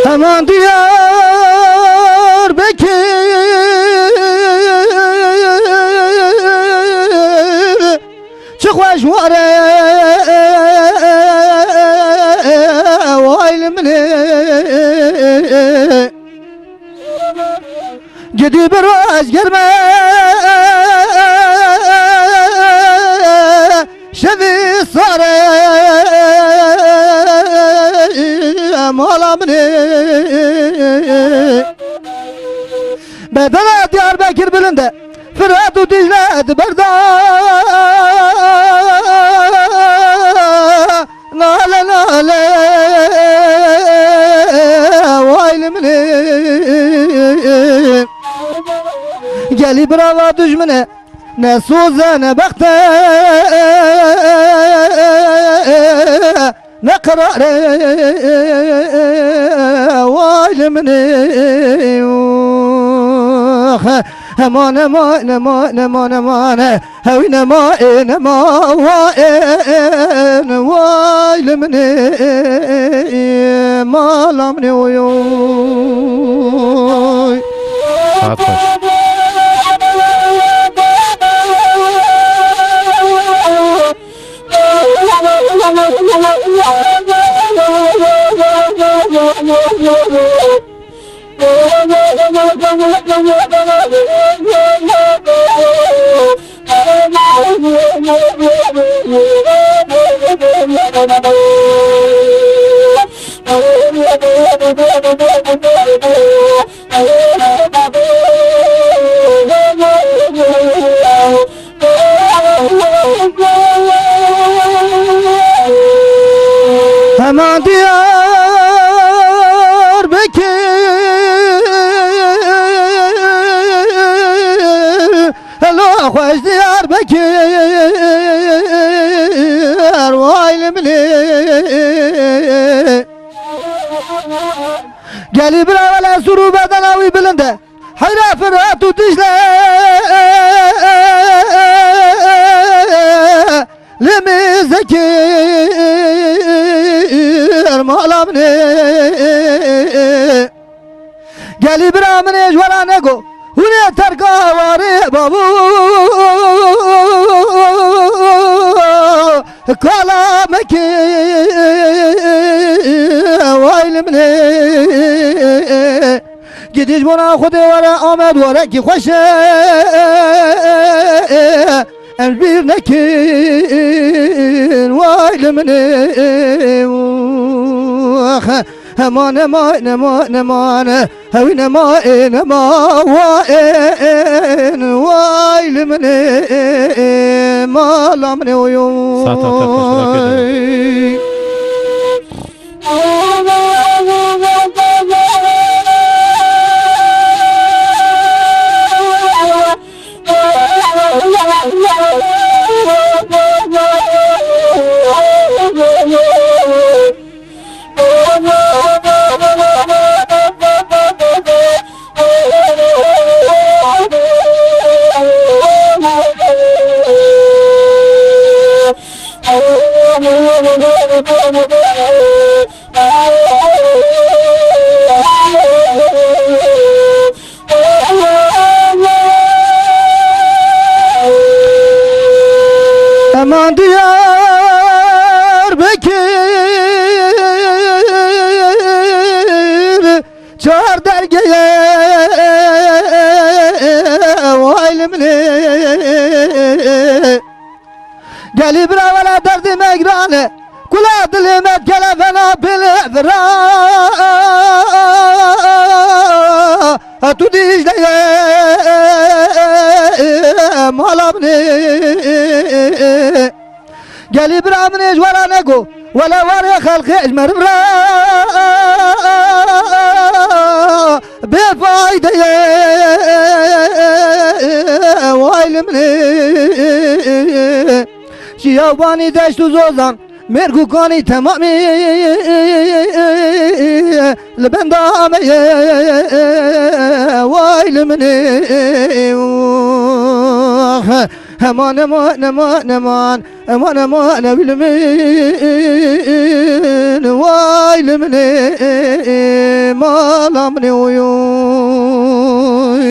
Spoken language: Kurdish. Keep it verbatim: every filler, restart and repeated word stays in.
Heman Diyarbekir, çi xweş war e, way li min e. Gidî bira ez germe şevî sare mala min ê. Bedena Diyarbekir bilind e, Firat û Dîcle di ber de nale nale, way li min ê. Gelî birava dujmin e, ne soz e, ne bext e, ne qerar e, way li min ê. Ox. Eman, eman, eman, eman, eman. Hewî nema, ê nema, wa ê, way li min ê, mala min ê, oy, oy. Saet xweş. Heman Diyarbekir, helo xweş Diyarbekir, way li min ê. Gelî bira wele sur û bedena wî bilind e. Heyra Firat û Dicle li min zekir mala min ê. Gelî bira min ê ji we re nego, hûn ê terka warê babû. Kala mekî, way li min ê. Gidî ji bona Xwedê were Amed, werekî xweş e, em ji bîr nekin, way li min ê. Ox. Heman, heman, heman, heman. Hewî nema, ê nema, wa ên, way li min ê, mala min ê, oy, oy. Saeta te xweş, birakê. Eman Diyarbekir çar dergeye, way li min ê. Gelî bira wele derdê me giran e. Kula dilê me dikelefena pêlê vira. Tu Dîcleyê mala min ê. Gelî bira min ê ji we re nego. Wele warê xelkê ji meriv re bêfayde ye, way li min ê. Şiyabanî deşt û zozan, mêrgukanî temamî li benda me ye, way li min ê. Heman, heman, heman, heman, heman, heman, ew li min, way li min ê, mala min ê oyo.